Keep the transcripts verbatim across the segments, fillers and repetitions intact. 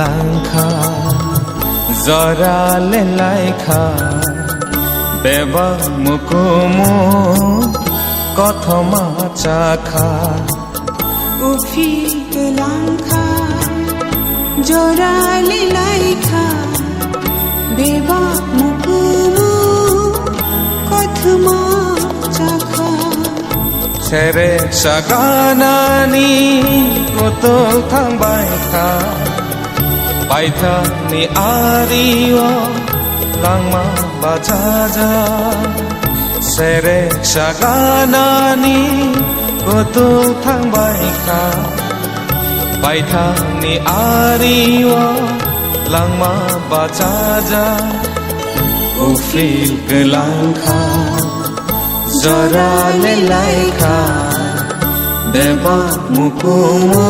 langkha, jora le laikha, bebak mukumu kothoma chakha. Uphil kwlangkha, jora le laikha, bebak mukumu kothoma chakha. Serek saganani kutul thangbai kha, paithakni ario langma bachaja. Serek saganani kutul thangbai kha, paithakni ario langma bachaja. Uphil kwlangkha, jora le laikha, bebak mukumu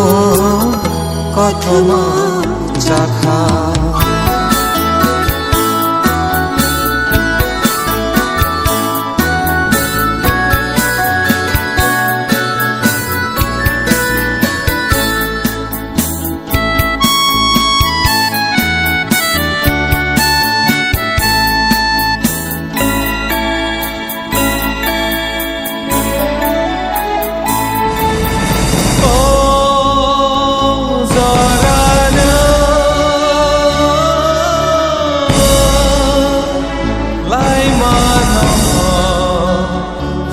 kothoma chakha. O jorano laimano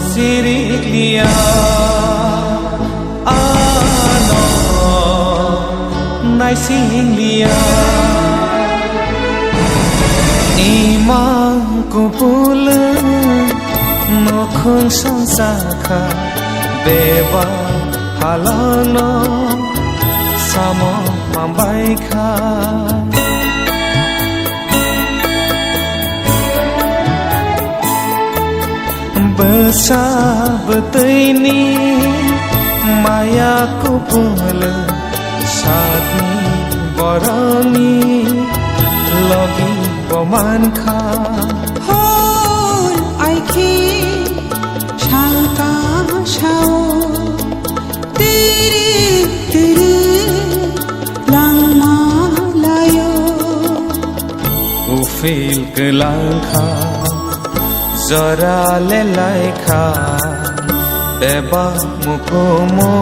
sirikliya. Ano naising liya, imang kupulung nukhung songsa kha, beba halano samo mambai kha. Bwsa bwtwini maya kupulung, satni borokni logi bo mankha. Hor aikhe salka sao, tiri tiri langma laio. Uphil kwlangkha, jora le laikha, bebak mukumu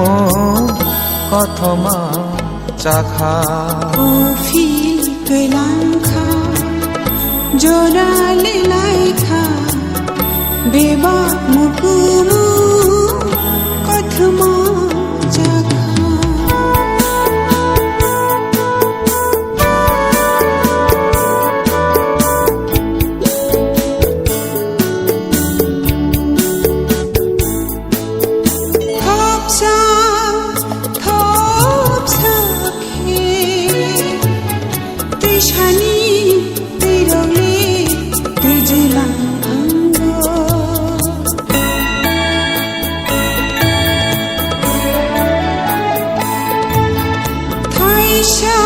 kothoma chakha. Uphil kwlangkha, jora le laikha, bebak mukumu kothoma chakha. Thopsa, thopsa khe, twisani twirokle twijilang ango. Thaisa,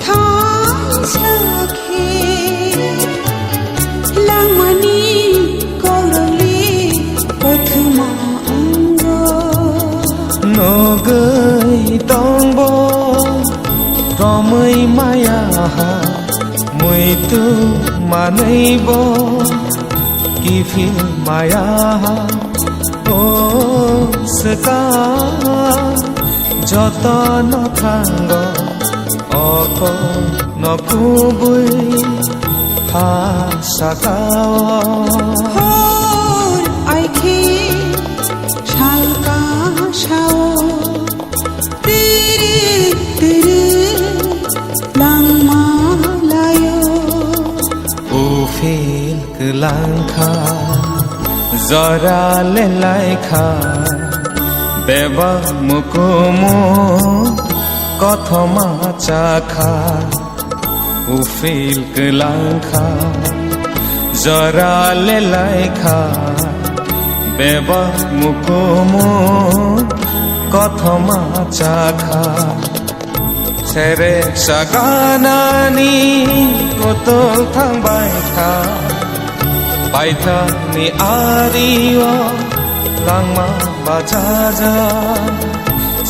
thaisa khe langmani kokrokle kothoma ango. Nugwi tongbo romwi maya ha, muitu manwibo kiphil maya ha. O swkang jotono thango, o kokno kubui ha sakao. Hor aikhe salka sao, tiri tiri langma laio. Uphil kwlangkha, jora le laikha, bebak mukumu kothoma chakha. Uphil kwlangkha, jora le laikha, bebak mukumu kothoma chakha. Serek saganani kutul thangbai kha, paithakni ario langma bachaja.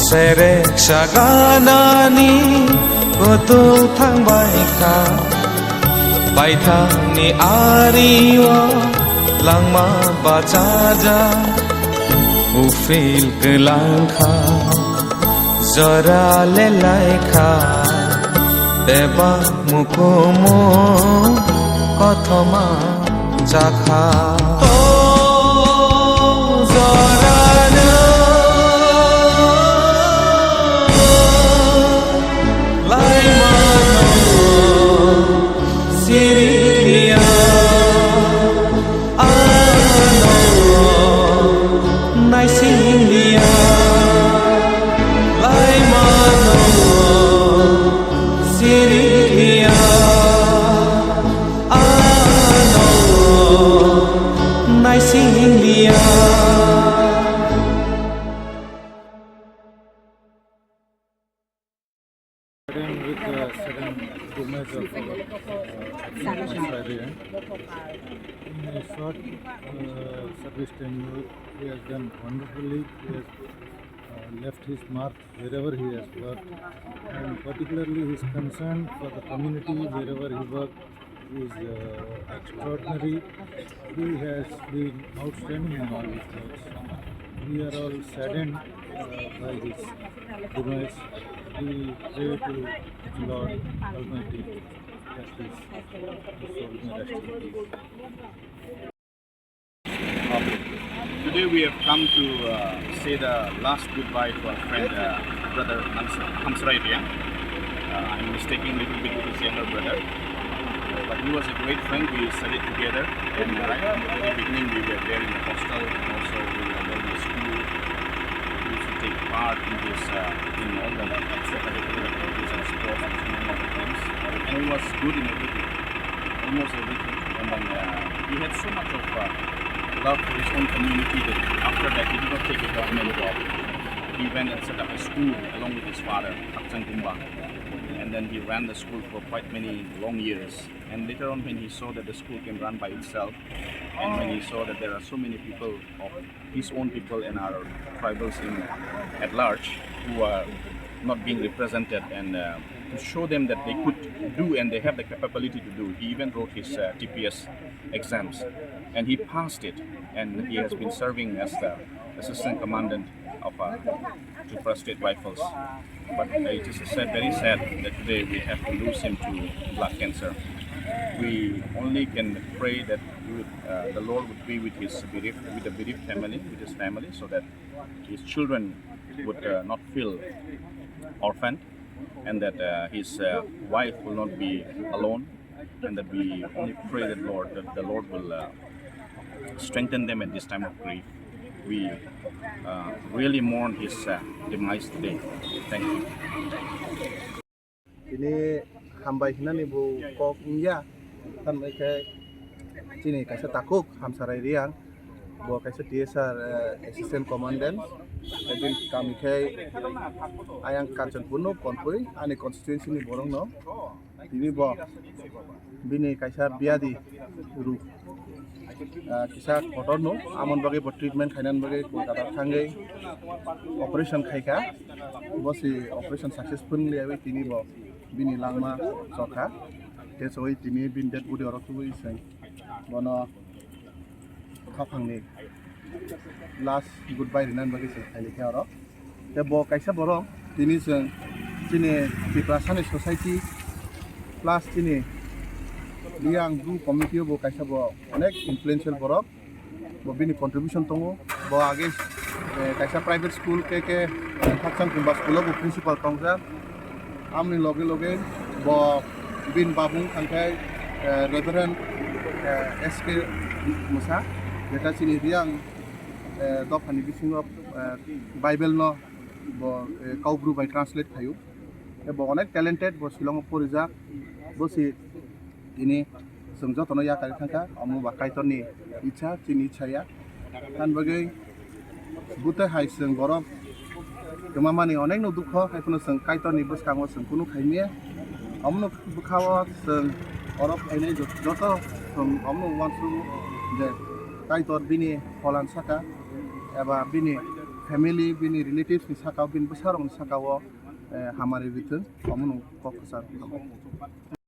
Serek saganani kutung thangbai kha, baithangni ario langma bachajak, uphil kwlang kha, jora lelai kha, teba mukumu kothoma chakha. O jorano laimano siriya, ano naisingya, laimano siriya. Ano naisingya. With the sudden demise of, uh, Akshay Riyang. In a short, uh, service tenure, he has done wonderfully. He has, uh, left his mark wherever he has worked, and particularly his concern for the community wherever he worked is, uh, extraordinary. He has been outstanding in all his works. We are all saddened, uh, by his demise. We pray to Lord Almighty that his soul may rest in peace. Today we have come to, uh, say the last goodbye to our friend, uh, brother Hams-, Hamsarai Riang. Uh, I'm mistaking little bit with his younger brother. But he was a great friend. We studied together, and right from the very beginning we were there in the hostel, and also we were there in the school. We used to take part in this, uh, in all the extracurricular activities and sports and so many other things. And he was good in everything, almost everything. And then, uh, he had so much of, uh, love for his own community that after that he did not take a government job. He went and set up a school along with his father, Khakchang Kumba. And then he ran the school for quite many long years. And later on, when he saw that the school can run by itself, and when he saw that there are so many people of his own people and our tribals in at large who are not being represented, and, uh, to show them that they could do and they have the capability to do, he even wrote his, uh, T P S exams, and he passed it. And he has been serving as the assistant commandant of, uh, Tripura State Rifles. But it is sad, very sad that today we have to lose him to blood cancer. We only can pray that we would, uh, the Lord would be with his bereaved, with the bereaved family, with his family, so that his children would, uh, not feel orphaned, and that, uh, his, uh, wife will not be alone, and that we only pray that Lord, that the Lord will, uh, strengthen them at this time of grief. We, uh, really mourn his, uh, demise today. Thank you. Tini hambai hinani bo kok wngya, tamo khe chini kaisa takhuk Hamsarai Riang, bo kaisa T S R, eh, assistant commandant, tei bini kami khe ayang Kanchanpur no Konpui, ani constituency ni borok no. Tini bo bini kaisa biadi ruk, ah, kisa kotor no, amon bagwi bo treatment khainani bagwi Kolkata thangwi operation khaikha. Bo si operation successful wngwi tini bo bini langma chokha. Tei chogwi tini bini dead body oro tubui se bono khaphangni last goodbye rinani bagwi se phailai khe oro. Tei bo kaisa borok tini chwng chini Tiprasani society plus chini Riang Bru committee o bo kaisa bo onek influential borok. Bo bini contribution tongo. Bo age, eh, kaisa private school K K, eh, Khakchang Kumba school o bo principal tongjak. Amoni loge loge bo bini babung thangkhai, eh, Reverend, eh, S K Musa, jeta chini Riang, eh, dophani bisingo, eh, Bible no bo, eh, Kaubru bai translate khaio. Tei bo onek talented, bo Shillong o porijak. Bo si tini chwng jotono yakarwi thangkha, omo ba Kaitorni ichha, chini ichha ya. Ani bagwi bwtwi hai chwng borok kwmamani onekno dukho, hai phano chwng Kaitorni bwskango chwng kunu khaimaya. Omono bwkhao chwng oro phainai jo-, joto chwng omono uansukgo je Kaitor bini pholan saka eba bini family, bini relatives ni saka o, bini bwsarok ni saka o, eh, hamari rithwng, omono kok kwcharo hambai.